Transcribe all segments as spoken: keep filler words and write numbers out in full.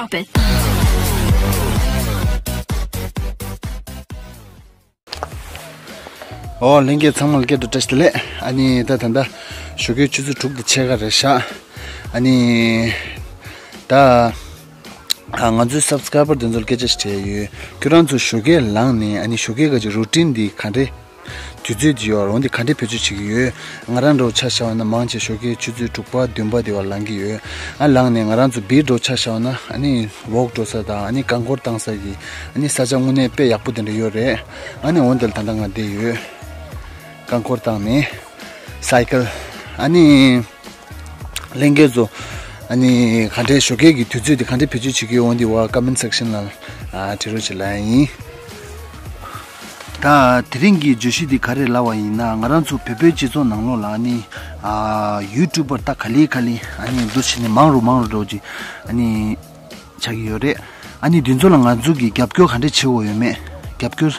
Stop it. ཨོ་ལྷན་རྒྱས་ཚང་མ་ལ་སྐད་དུ་བཀྲ་ཤིས་བདེ་ལེགས། ཨ་ནི་ད་ད་ལྟ་ཞོགས་ཀའི་ཆུ་ཚོད་དྲུག་དང་ཕྱེད་ཀ་རེད་ཤག་ཨ་ནི་ད་ང་ཚོའི་སབ་སི་ཀ་རའི་བར་དེ་ཚོ་ལ་སྐད་ཆ་ཞིག་དྲིས་ཡོད། ཁྱོད་རང་ཚོ་ཞོགས་ཀས་ལངས་ནས་ཨ་ནི་ཞོགས་ཀའི་ག་ཅིག་རུ་ཊིན་འདི་ག་འདྲས་དུས་ཚོད་ཅིག་ཡོད་རེད། འོན་ཏེ་ག་འདྲས་བེད་སྤྱོད་བྱེད་ཀྱི་ཡོད། ང་རང་འདྲ་བོ་ཆ་བཞག་པ་ན་མང་ཆེ་ཞོགས་ཀའི་ཆུ་ཚོད་དྲུག་པ་བདུན་པ་དེ་བར་ལངས་ཀྱི་ཡོད། ཨ་ལངས་ནས་ང་རང་ཚོ་བིར་འདྲ་བོ་ཆ་བཞག་པ་ན་ཨ་ནི་ཝོག་འགྲོ་ས་དང་ཨ་ནི་རྐང་འཁོར་བཏང་ས་གི་ཨ་ནི་ས་ཆ་དངོས་གནས་དཔེ་ཡག་པོ་དེ་འདྲ་ཡོད་རེད། ཨ་ནི་འོན་ཏེ་ད་ལྟ་ང་བསྡད་ཡོད། རྐང་འཁོར་བཏང་ནས་སའི་ཀལ། ཨ་ནི་ལྷན་རྒྱས་ཚོ་ཨ་ནི་ག་འདྲའི་ཞོགས་ཀས་ཀྱི་དུས་ཚོད་དེ་ག་འདྲའི་བེད་སྤྱོད་བྱེད་ཀྱི་ཡོད་འོན་ཏེ་བ་ཀོ་མེན་ཊི་སེག་ཤན་ལ་ཨ་འབྲི་རོགས་བྱེད་ལབ་ཡིན། ད་དེ་རིང་གི་བརྗོད་གཞི་འདི་ག་རེ་ལབ་པ་ཡིན་ན། ང་རང་ཚོ་བོད་པའི་སྤྱི་ཚོགས་ནང་ལོགས་ལ་ཨ་ནི་ཨ་ཡུ་ཊུབ་པར་ད་ག་ལེ་ག་ལེ་ཨ་ནི་འདུ་བྱས་ནས་མང་རུ་མང་རུ་འགྲོ་གི་ཨ་ནི་ཆགས་ཀྱི་ཡོད་རེད། ཨ་ནི་འདི་ཚོ་ལ་ང་ཚོ་གིས་རྒྱབ་སྐྱོར་ག་འདྲས་བྱེད་དགོས་ཡོད་མེད། རྒྱབ་སྐྱོར་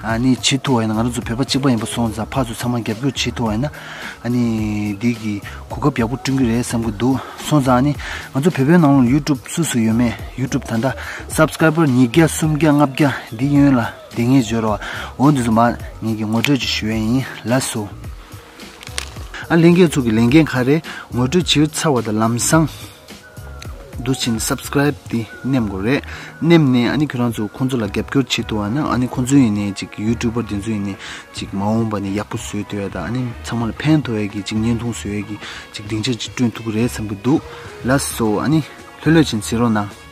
ཨ་ནི་བྱེད་ཐུབ་པ་ཡིན་ན། ང་རང་ཚོ་བོད་པ་གཅིག་པ་ཡིན་པ་སོང་ཙང་ཕར་ཚུར་ཚང་མ་རྒྱབ་སྐྱོར་བྱེད་ཐུབ་པ་ཡིན་ན། ཨ་ནི་འདི་གི་གོ་སྐབས་ཡག་པོ་བསྐྲུན་གྱི་རེད་བསམ་གྱི་འདུག་སོང་ཙང་ཨ་ནི་ང་ཚོ་བོད་པའི་ནང་ལ་ཡུ་ཊུབ་སུ་སུ་ཡོད་མེད། ཡུ་ཊུབ་ད་ལྟ་སབ་སི་ཀ་རའི་བར་ཉིས་བརྒྱ་སུམ་བརྒྱ་ལྔ་བརྒྱ་འདི་གཡོན་ལ་བསྡད་མཁན་ཡོད་རེད་བ། འོ་འདི་ཚོ་མར་ངེད་ཀྱིས་ངོ་སྤྲོད་ཅིག་ཞུ་ཡས་ཡིན། ལགས་སོ། ཨ་ལྷན་རྒྱས་ཚོ་གི་ལས་འགན་ག་རེ། ངོ་སྤྲོད་བྱས་ཚར་བ་དང་ལམ་སང་འདུག་བྱས་ནས་སབ་སི་ཀ་རའི་བར་དེ་མནན་དགོས་རེད། མནན་ནས་ཨ་ནི་ཁྱོད་རང་ཚོ་ཁོང་ཚོ་ལ་རྒྱབ་སྐྱོར་བྱེད་ཐུབ་པ་ན། ཨ་ནི་ཁོང་ཚོ་ཡིན་ནའི་ཅིག་ཡུ་ཊུབ་པར་དེ་ཚོ་ཡིན་ནའི་ཅིག་མ་འོངས་པ་ནས་ཡག་པོ་བཟོས་ཐུབ་ཡ་དང་། ཨ་ནི་ཚང་མ་ལ་ཕན་ཐོགས་ཡ་གི་ཅིག་བརྙན་ཐུང་བཟོ་ཡ་གི་ཅིག་སྡིངས་ཆ་ཅིག་བསྐྲུན་ཐུབ་ཀྱི་རེད་བསམ་གྱི་འདུག་ལགས་སོ། ཨ་ནི་ལྷོད་ལྷོད་བྱས་ནས་གཟིགས་རོགས་གནང་།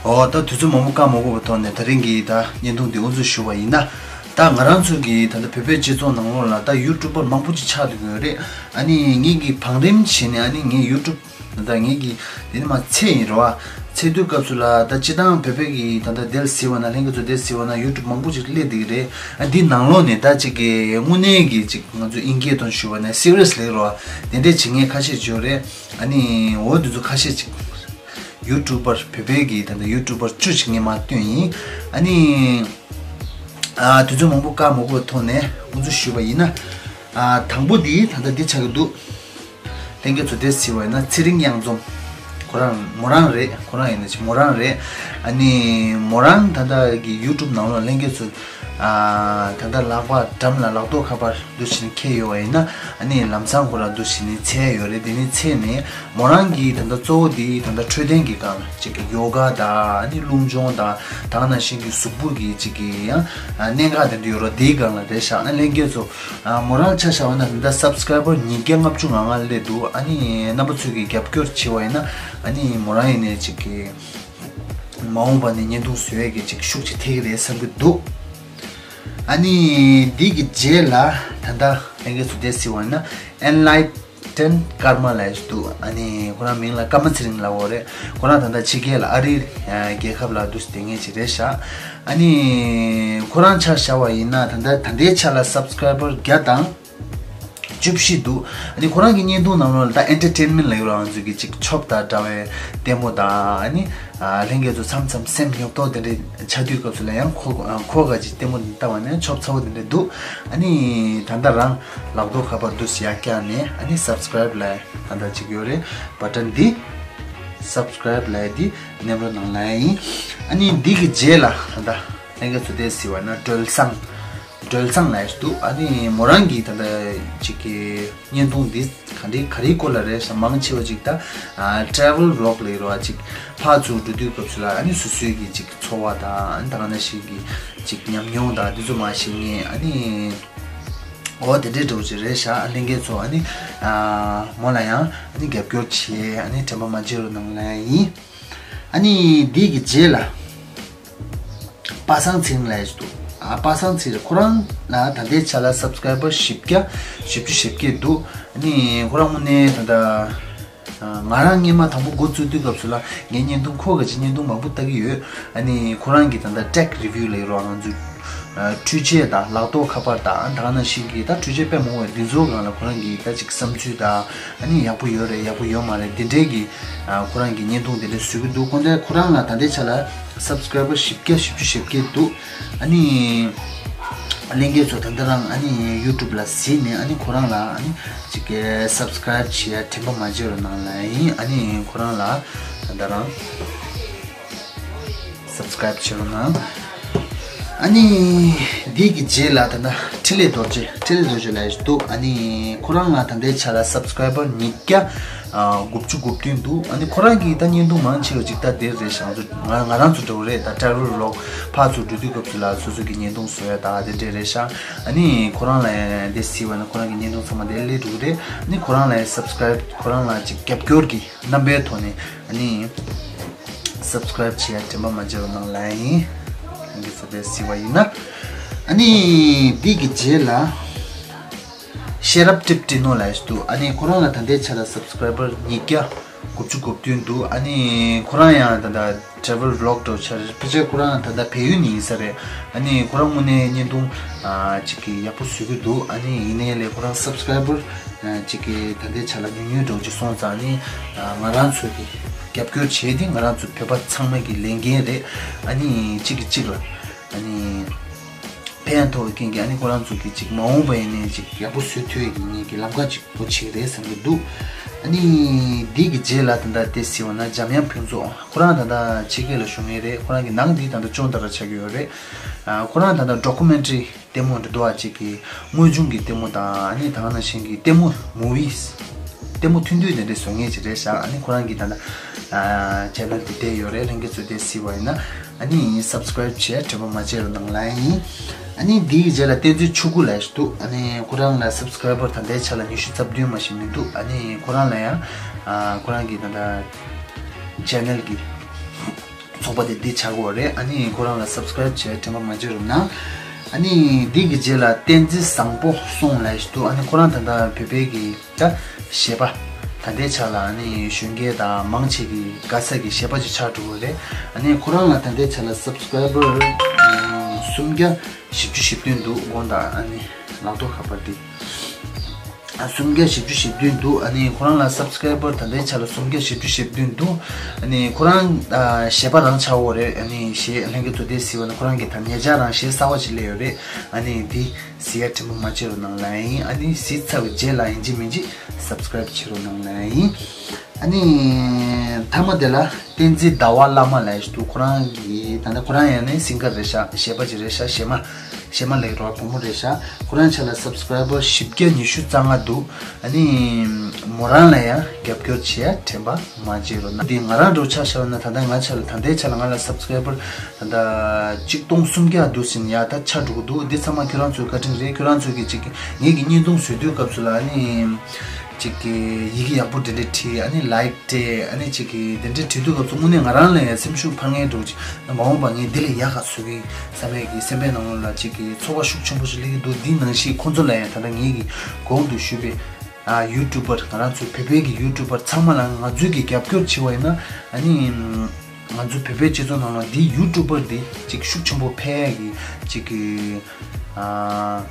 ཨོ་ད་དུས་ཚོད་མང་པོ་བཀག་མ་དགོས་པའི་ཐོག་ནས་དེ་རིང་གི་ད་བརྙན་ཐུང་འདི་དབུ་འཛུགས་ཞུ་བ་ཡིན་ན། ད་ང་རང་ཚོ་གི་ད་ལྟ་བོད་པའི་སྤྱི་ཚོགས་ནང་ལོགས་ལ་ད་ཡུ་ཊུབ་པར་མང་པོ་ཅིག་ཆགས་བསྡད་ཀྱི་ཡོད་རེད། ཨ་ནི་ངེད་ཀྱིས་བང་རིམ་བྱས་ནས་ཨ་ནི་ངས་ཡུ་ཊུབ་ད་ངེད་ཀྱིས་དེ་ནི་མ་ཚད་ཡིན་རེད་བ། ཚད་དུས་སྐབས་སུ་ལ་ད་སྤྱི་བཏང་བོད་པའི་གི་ད་ལྟ་དེར་གཟིགས་པ་ན། ལྷན་རྒྱས་ཚོ་དེར་གཟིགས་པ་ན་ཡུ་ཊུབ་མང་པོ་ཅིག་སླེབས་བསྡད་ཀྱི་རེད། ཨ་འདི་ནང་ལོགས་ནས་ད་ཅིག་གི་དངོས་གནས་ཀྱི་ཅིག་ང་ཚོ་དབྱིན་སྐད་ཐོག་ཞུ་བ་ན་སི་རི་ཡས་ལབ་རེད་བ། དེ་འདྲས་བྱེད་མཁན་ཁ་ཤས་ཅིག་ཡོད་རེད། ཨ་ནི་འོ་འདི་ཚོ་ཁ་ཤས་ཅིག་ཡུ་ཊུབ་པར་བོད་པའི་གི་ད་ལྟ་ཡུ་ཊུབ་པར་བཅུ་ཅིག་ངས་མར་བཏོན་ཡིན། ཨ་ནི་ཨ་དུས་ཚོད་མང་པོ་བཀག་མ་དགོས་པའི་ཐོག་ནས་དབུ་འཛུགས་ཞུས་པ་ཡིན་ན། ཨ་དང་པོ་འདི་ད་ལྟ་འདི་ཆགས་ཀྱི་འདུག་ལྷན་རྒྱས་ཚོ་དེ་གཟིགས་པ་ཡིན་ན་ཚེ་རིང་གཡང་འཛོམས། ཁོ་རང་མོ་རང་རེད། ཁོ་རང་ཡིན་ན་ཅིག་མོ་རང་རེད། ཨ་ནི་མོ་རང་ད་ལྟ་གི་ཡུ་ཊུབ་ནང་ལོགས་ལྷན་རྒྱས་ཚོ་ཨ་ད་ལྟ་ལག་པ་འགྲམ་ལ་ལག་ཐོག་ཁ་པར་འདུག་བྱས་ནས་འཁྱེར་ཡོད་པ་ཡིན་ན། ཨ་ནི་ལམ་སང་ཁོ་རང་འདུག་བྱས་ནས་འཚོལ་ཡོད་རེད། དེ་ནས་འཚོལ་ནས་མོ་རང་གི་ད་ལྟ་གཙོ་བོ་དེ་ད་ལྟ་འཕྲོད་བསྟེན་གྱི་སྒང་ལ་ཅིག་གི་ཡོ་ག་དང་། ཨ་ནི་རླུང་སྦྱོང་དང་། ད་ག་ནང་བཞིན་གྱི་གཟུགས་པོ་གི་ཅིག་གི་ཡང་ཨ་གནད་འགག་དེ་འདྲ་ཡོད་རེད། དེའི་སྒང་ལ་རེད་ཤག་ཨ་ལྷན་རྒྱས་ཚོ་ཨ་མོ་རང་ཆ་བཞག་པ་ན་ད་ལྟ་སབ་སི་ཀ་རའི་བར་ཉིས་བརྒྱ་ལྔ་བཅུ་ང་ལྔ་སླེབས་འདུག་ཨ་ནི་རྣམ་པ་ཚོས་ཀྱི་རྒྱབ་སྐྱོར་བྱས་པ་ཡིན་ན། ཨ་ནི་མོ་རང་ཡིན་ནའི་ཅིག་གི་མ་འོངས་པ་ནས་བརྙན་ཐུང་བཟོ་ཡས་ཀྱི་ཅིག་ཤུགས་ཅིག་ཐེབས་ཀྱི་རེད་བསམ་གྱི་འདུག་ཨ་ནི་འདི་གི་རྗེས་ལ་ད་ལྟ་ལྷན་རྒྱས་ཚོ་དེ་གཟིགས་པ་ཡིན་ན། ཨེན་ལའི་ཊན་ཀརྨ་ལབ་ཡས་ཅིག་འདུག་ཨ་ནི་ཁོ་རང་མིང་ལ་ཀརྨ་ཚེ་རིང་ལབ་ཡོད་རེད། ཁོ་རང་ད་ལྟ་ཕྱི་རྒྱལ་ལ་ཨ་རིའི་རྒྱལ་ཁབ་ལ་འདུག་སེ་བསྡད་མཁན་ཅིག་རེད་ཤག་ཨ་ནི་ཁོ་རང་ཆ་བཞག་པ་ཡིན་ན་ད་ལྟ་ད་ལྟའི་ཆ་ལ་སབ་སི་ཀ་རའི་བར་བརྒྱ་དང་བཅུ་བཞི་འདུག་ཨ་ནི་ཁོ་རང་གི་བརྙན་ཐུང་ནང་ལོགས་ལ་ད་ཨེན་ཊར་ཊེན་མེན་ཊི་ལབ་ཡོད་རེད། ང་ཚོ་གི་ཅིག་ཆོབ་དང་འདྲ་བའི་ལྟད་མོ་དང་། ཨ་ནི་ཨ་ལྷན་རྒྱས་ཚོ་མཚམས་མཚམས་སེམས་ཉོབ་ཏོ་དེ་འདྲའི་ཆགས་དུས་སྐབས་སུ་ལ་ཡང་ཁོ་ཁོ་ག་ཅིག་ལྟད་མོ་འདི་ལྟ་བ་ནས་ཆོབ་ཚ་བོ་དེ་འདྲ་འདུག་ཨ་ནི་ད་ལྟ་རང་ལག་ཐོག་ཁ་པར་འདུག་སེ་ཡར་བཀྱགས་ནས། ཨ་ནི་སབ་སི་ཀ་རའིབ་ལབ་ཡས་ད་ལྟ་ཅིག་ཡོད་རེད། བ་ཊན་འདི་སབ་སི་ཀ་རའིབ་ལབ་ཡས་འདི་མནན་རོགས་གནང་ལབ་ཡས་ཡིན། ཨ་ནི་འདི་གི་རྗེས་ལ་ད་ལྟ་ལྷན་རྒྱས་ཚོ་དེ་གཟིགས་པ་ན་སྒྲོལ་བཟང་། སྒྲོལ་བཟང་ལབ་ཡས་འདུག་ཨ་ནི་མོ་རང་གི་ད་ལྟ་ཅིག་གི་བརྙན་ཐུང་འདི་ག་འདྲའི་ག་རེའི་སྐོར་ལ་རེད་ཟེར། མང་ཆེ་བ་ཅིག་ད་ཨ་ཊེ་ཝེལ་བི་ལོག་ལབ་ཡོད་རེད་བ། ཅིག་ཕར་ཚུར་འགྲོ་དུས་སྐབས་སུ་ལ་ཨ་ནི་སོ་སོའི་གི་ཅིག་འཚོ་བ་དང་། ཨ་ནི་ད་ག་ནང་བཞིན་གི་ཅིག་ཉམས་མྱོང་དང་འདི་ཚོ་མར་བཤད་མཁན། ཨ་ནི་འོ་དེ་འདྲའི་འདྲ་བོ་ཅིག་རེད་ཤག་ཨ་ལྷན་རྒྱས་ཚོ་ཨ་ནི་ཨ་མོ་ལ་ཡང་ཨ་ནི་རྒྱབ་སྐྱོར་བྱེད། ཨ་ནི་དྲན་པ་མ་བརྗེད་རོགས་གནང་ལབ་ཡས་ཡིན། ཨ་ནི་འདི་གི་རྗེས་ལ་པ་སངས་ཚེ་རིང་ལབ་ཡས་ཅིག་འདུག་ཨ་པ་སངས་ཚེ་རིང་ཁོ་རང་ལ་ད་ལྟའི་ཆ་ལ་སབ་སི་ཀ་རའི་བར་བཞི་བརྒྱ་བཞི་བཅུ་ཞེ་བརྒྱད་འདུག་ཨ་ནི་ཁོ་རང་དངོས་གནས་ད་ལྟ་ང་རང་སྔོན་མ་དང་པོ་འགོ་བཙུགས་དུས་སྐབས་སུ་ལ་ངས་བརྙན་ཐུང་ཁོ་ག་ཅིག་བརྙན་ཐུང་མང་པོ་ལྟ་གི་ཡོད། ཨ་ནི་ཁོ་རང་གི་ད་ལྟ་ཊེག་རི་ཝིའུ་ལབ་ཡས་རེད་བ། ང་ཚོའི་འཕྲུལ་ཆས་དང་ལག་ཐོག་ཁ་པར་དང་། ཨ་ནི་ད་ག་ནང་བཞིན་གི་ད་འཕྲུལ་ཆས་དཔེ་མང་པོ་ཡོད། འདི་ཚོའི་སྒང་ལ་ཁོ་རང་གི་ད་ཅིག་བསམ་ཚུལ་དང་། ཨ་ནི་ཡག་པོ་ཡོད་རེད། ཡག་པོ་ཡོད་མ་རེད། འདི་འདྲའི་གི་ཨ་ཁོ་རང་གི་བརྙན་ཐུང་དེ་འདྲ་བཟོ་གི་འདུག་ཁོ་འདྲ་ཁོ་རང་ལ་ད་ལྟའི་ཆ་ལ་སབ་སི་ཀ་རའི་བར་བཞི་བརྒྱ་བཞི་བཅུ་ཞེ་བརྒྱད་འདུག་ཨ་ནི་ལྷན་རྒྱས་ཚོ་ད་ལྟ་རང་ཨ་ནི་ཡུ་ཊུབ་ལ་གཟིགས་ནས། ཨ་ནི་ཁོ་རང་ལ་ཨ་ནི་ཅིག་གི་སབ་སི་ཀ་རའིབ་བྱེད་ཡ་དྲན་པ་མ་བརྗེད་རོགས་གནང་ལབ་ཡས་ཡིན། ཨ་ནི་ཁོ་རང་ལ་ད་ ད་རང་སབ་སི་ཀ་རེབ་བྱེད་རོགས་གནང་། ཨ་ནི་འདི་གི་རྗེས་ལ་ད་ལྟ་འཕྲིན་ལས་རྡོ་རྗེ། འཕྲིན་ལས་རྡོ་རྗེ་ལབ་ཡག་འདུག་ཨ་ནི་ཁོ་རང་ལ་ད་ལྟའི་ཆ་ལ་སབ་སི་ཀ་རེ་བར་ཉིས་བརྒྱ་དགུ་བཅུ་གོ་བདུན་འདུག་ཨ་ནི་ཁོ་རང་གིས་ད་བརྙན་ཐུང་མང་ཆེ་བ་ཅིག་ད་དེ་རེད་ཤག་ང་ཚོ་ང་ང་རང་ཚོ་འདྲ་བོ་རེད། ད་ཊ་རེ་ཝལ་བི་ལོག་ཕར་ཚུར་འགྲོ་དུས་སྐབས་སུ་ལ་སོ་སོ་གི་བརྙན་ཐུང་བཟོ་ཡག་ད་དེ་འདྲས་རེད་ཤག་ཨ་ནི་ཁོ་རང་ལ་དེ་གཟིགས་པ་ན་ཁོ་རང་གི་བརྙན་ཐུང་ཚང་མ་དེ་སླེབས་འགྲོ་གི་རེད། ཨ་ནི་ཁོ་རང་ལ་སབ་སི་ཀ་རེབ་ཁོ་རང་ལ་ཅིག་རྒྱབ་སྐྱོར་གྱི་རྣམ་པའི་ཐོག་ནས་ཨ་ནི་སབ་སི་ཀ་རེབ་བྱེད་ཡག་དྲན་པ་མ་བརྗེད་རོགས་གནང་ལབ་ཡིན། ཁྱེད་ཚོ་དེ་གཟིགས་པ་ཡིན་ན། ཨ་ནི་འདི་གི་རྗེས་ལ་ཤེས་རབ་ཀྲིབ་ཀྲི་ནོ་ལབ་ཡག་འདུག་ཨ་ནི་ཁོ་རང་ལ་ད་ལྟའི་ཆ་ལ་སབ་སི་ཀ་རེ་བར་ཉིས་བརྒྱ་དགུ་བཅུ་གོ་བདུན་འདུག་ཨ་ནི་ཁོ་རང་ཡང་ད་ལྟ་ཊ་རེ་ཝལ་བི་ལོག་འདྲ་བོ་ཆགས་རེད། ཕལ་ཆེར་ཁོ་རང་ད་ལྟ་བལ་ཡུལ་ནས་ཡིན་ས་རེད། ཨ་ནི་ཁོ་རང་དངོས་གནས་བརྙན་ཐུང་ཨ་ཅིག་གི་ཡག་པོ་བཟོ་གི་འདུག་ཨ་ནི་ཡིན་ནའི་ལས་ཁོ་རང་སབ་སི་ཀ་རེ་བར་ཨ་ཅིག་གི་ད་ལྟའི་ཆ་ལ་ཉུང་ཉུང་འདྲ་བོ་ཅིག་སོང་ཙང་ཨ་ནི་ཨ་ང་རང་ཚོ་གི་རྒྱབ་སྐྱོར་བྱས་ཏེ་ང་རང་ཚོ་བོད་པ་ཚང་མ་གི་ལས་འགན་རེད། ཨ་ནི་གཅིག་གིས་གཅིག་ལ་ཨ་ནི་ཕན་ཐོགས་རྐྱེན་གྱིས་ཨ་ནི་ཁོ་རང་ཚོ་གི་ཅིག་མ་འོངས་པ་ཡིན་ནའི་ཅིག་ཡག་པོ་བཟོ་ཐུབ་ཡག་གི་ངེད་ཀྱི་ལམ་ཁ་ཅིག་པོ་ཆེ་རེད་བསམ་གྱི་འདུག་ཨ་ནི་འདི་གི་རྗེས་ལ་ད་ལྟ་དེ་གཟིགས་པ་ན་འཇམ་དབྱངས་ཕུན་ཚོགས། ཁོ་རང་ད་ལྟ་ཕྱི་རྒྱལ་ལ་བཞུགས་མཁན་རེད། ཁོ་རང་གི་ནང་འདི་ད་ལྟ་ཅོང་ཏ་ར་ཆགས་ཀྱི་ཡོད་རེད། ཨ་ཁོ་རང་ད་ལྟ་ཌོ་ཀུ་མེན་ཊ་རི་ལྟད་མོ་འདྲ་འདུག་ཨ་ཅིག་གི་དངོས་བྱུང་གི་ལྟད་མོ་དང་ཨ་ནི་ད་ག་ནང་བཞིན་གྱི་ལྟད་མོ་མུ་ཝིས་ལྟད་མོ་ཐུང་ཐུང་དེ་འདྲ་བཟོ་མཁན་ཅིག་རེད་ཤག་ཨ་ནི་ཁོ་རང་གི་ད་ལྟ་ཨ་ཆེ་ནལ་དེ་བསྡད་ཡོད་རེད། ལྷན་རྒྱས་ཚོ་དེ་གཟིགས་པ་ཡིན་ན། ཨ་ནི་སབ་སི་ཀ་རེབ་བྱས་དྲན་པ་མ་བརྗེད་རོགས་གནང་ལབ་ཡིན། ཨ་ནི་འདིའི་རྗེས་ལ་བསྟན་འཛིན་ཆོས་སྐུ་ལབ་ཡག་འདུག་ཨ་ནི་ཁོ་རང་ལ་སབ་སི་ཀ་རེ་བར་ད་ལྟའི་ཆ་ལ་ཉི་ཤུ་རྩ་བདུན་མ་ཞིག་མི་འདུག་ཨ་ནི་ཁོ་རང་ལ་ཡང་ཨ་ཁོ་རང་གི་ད་ལྟ་ཆེ་ནལ་གྱི་ཚོགས་པ་དེ་འདི་ཆགས་ཀྱི་ཡོད་རེད། ཨ་ནི་ཁོ་རང་ལ་སབ་སི་ཀ་རེབ་བྱས་དྲན་པ་མ་བརྗེད་རོགས་གནང་། ཨ་ནི་འདི་གི་རྗེས་ལ་བསྟན་འཛིན་བཟང་པོ་སོང་ལབ་ཡག་འདུག་ཨ་ནི་ཁོ་རང་ད་ལྟ་བོད་པའི་གི་ད་གཞས་པ་ད་ལྟའི་ཆ་ལ་ཨ་ནི་གཞོན་སྐྱེས་དང་མང་ཆེ་གི་དགའ་ས་གི་གཞས་པ་ཅིག་ཆགས་འགྲོ་གི་རེད། ཨ་ནི་ཁོ་རང་ལ་ད་ལྟའི་ཆ་ལ་སབ་སི་ཀ་རེ་བར་སུམ་བརྒྱ་བཞི་བཅུ་ཞེ་བདུན་འདུག་དགོངས་དག་ཨ་ནི་ལག་ཐོག་ཁ་པར་འདི་ཨ་སུམ་བརྒྱ་བཞི་བཅུ་ཞེ་བདུན་འདུག་ཨ་ནི་ཁོ་རང་ལ་སབ་སི་ཀ་རེ་བར་ད་ལྟའི་ཆ་ལ་སུམ་བརྒྱ་བཞི་བཅུ་ཞེ་བདུན་འདུག་ཨ་ནི་ཁོ་རང་ཨ་གཞས་པ་རང་ཆགས་ཡོད་རེད། ཨ་ནི་གཞས་ལྷན་རྒྱས་ཚོ་དེ་གཟིགས་པ་ན་ཁོ་རང་གི་ད་ཉེ་ཆར་རང་གཞས་གསར་པ་ཅིག་སླེབས་ཡོད་རེད། ཨ་ནི་འདི་གཟིགས་ཡག་དྲན་པ་མ་བརྗེད་རོགས་གནང་ལབ་ཡིན། ཨ་ནི་གཟིགས་ཚར་བའི་རྗེས་ལ་ཡིན་གཅིག་མིན་གཅིག་སབ་སི་ཀ་རེབ་བྱེད་རོགས་གནང་ལབ་ཡིན། ཨ་ནི་མཐའ་མ་དེ་ལ་བསྟན་འཛིན་ཟླ་བ་བླ་མ་ལབ་ཡག་འདུག་ཁོ་རང་གི་ད་ལྟ་ཁོ་རང་ཡང་ནི་སིང་གར་རེད་ཤག་གཞས་པ་ཅིག་རེད་ཤག་གཞས་མ་གཞས་མ་ལབ་ཀྱི་རེད་བ། བུ་མོ་རེད་ཤག་ཁོ་རང་ཆ་ལ་སབ་སི་ཀ་རེ་བར་བཞི་བརྒྱ་ཉི་ཤུ་རྩ་ལྔ་འདུག་ཨ་ནི་མོ་རང་ལ་ཡང་རྒྱབ་སྐྱོར་བྱེད་ཡག་དྲན་པ་མ་བརྗེད་རོགས་གནང་། འདི་ང་རང་འདྲ་བོ་ཆ་བཞག་ན་ད་ལྟ་ང་ཆ་ལ་ད་ལྟའི་ཆ་ལ་ང་ལ་སབ་སི་ཀ་རེ་བར་ད་ལྟ་གཅིག་སྟོང་སུམ་བརྒྱ་འདུག་ཟིན་ཡ་ད་ཆ་འགྲོ་གི་འདུག་འདི་ཚང་མ་ཁྱོད་རང་ཚོའི་བཀའ་དྲིན་རེད། ཁྱོད་རང་ཚོ་གི་ཅིག་ངེད་ཀྱི་བརྙན་ཐུང་བཟོ་དུས་སྐབས་སུ་ལ་ཨ་ནི་ཅིག་གི་ཡི་གེ་ཡག་པོ་འདྲ་འདྲ་བྲིས། ཨ་ནི་ལའིག་སྤྲད། ཨ་ནི་ཅིག་གི་དེ་འདྲ་བྲིས་དུས་སྐབས་སུ་དངོས་གནས་ང་རང་ལ་ཡང་སེམས་ཤུགས་འཕར་མཁན་འདྲ་བོ་ཅིག་མ་འོངས་པ་ངས་འདི་ལས་ཡག་ག་བཟོ་གི་ཡིན་བསམ་པའི་གི་སེམས་པའི་ནང་ལོགས་ལ་ཅིག་གི་ཚོར་བ་ཤུགས་ཆེན་པོ་ཞིག་སླེབས་ཀྱི་འདུག་འདི་ནང་བཞིན་ཁོང་ཚོ་ལ་ཡང་ད་ལྟ་ངེད་ཀྱི་གོང་དུ་ཞུས་པའི་ཨ་ཡུ་ཊུབ་པར་ང་རང་ཚོའི་བོད་པའི་གི་ཡུ་ཊུབ་པར་ཚང་མ་ལ་ང་ཚོས་གི་རྒྱབ་སྐྱོར་བྱས་པ་ཡིན་ན་ཨ་ནི་ང་ཚོའི་བོད་པའི་སྤྱི་ཚོགས་ནང་ལ་འདི་ཡུ་ཊུབ་པར་འདི་ཅིག་ཤུགས་ཆེན་པོ་འཕེལ་ཡག་གི་ཅིག་གི་ཨ་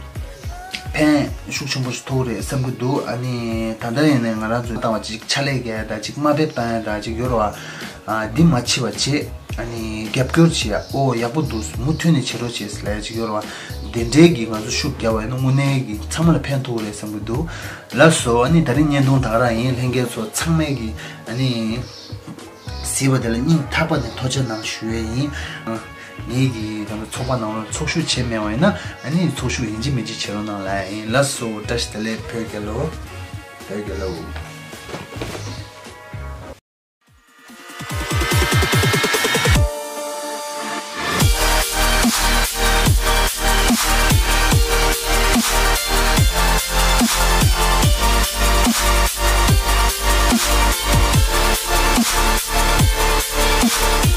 ཕན་ཤུགས་ཆེན་པོ་ཞིག་ཐོགས་རེད་བསམ་གྱི་འདུག་ཨ་ནི་ད་ལྟ་ཡིན་ནའི་ང་རང་ཚོས་བཏང་བ་ཅིག་ཕྱག་ལས་རྒྱག་ཡ་དང་ཅིག་དམའ་འབེབས་བཏང་ཡ་དང་ཅིག་ཡོད་རེད་བ། ཨ་འདི་མ་བྱེད་པ་བྱེད། ཨ་ནི་རྒྱབ་སྐྱོར་བྱེད་ཡ་ཨོ་ཡག་པོ་འདུག་མུ་མཐུད་ནས་བྱེད་རོགས་བྱེད་ལབ་ཡ་ཅིག་ཡོད་རེད་བ། དེ་འདྲའི་གི་ང་ཚོ་ཤུགས་རྒྱབ་པ་ཡིན་ན་དངོས་གནས་གི་ཚང་མ་ལ་ཕན་ཐོགས་རེད་བསམ་གྱི་འདུག་ལགས་སོ། ཨ་ནི་ད་རིང་བརྙན་ཐུང་ད་ག་རང་ཡིན། ལྷན་རྒྱས་ཚོ་ཚང་མས་གི་ཨ་ནི། གཟིགས་པ་དེ་ལ་སྙིང་ཐག་པ་ནས་ཐུགས་རྗེ་གནང་ཞུ་ཡས་ཡིན། ངེད་ཀྱི་ད་ལྟ་ཚོགས་པ་ནང་ལ་ཚོགས་ཞུགས་བྱས་མེད་པ་ཡིན་ན་ཨ་ནི་ཚོགས་ཞུགས་ཡིན་གཅིག་མིན་གཅིག་བྱེད་རོགས་གནང་ལབ་ཡིན། ལགས་སོ། བཀྲ་ཤིས་བདེ་ལེགས། བོད་རྒྱལ་ལོ། བོད་རྒྱལ་ལོ།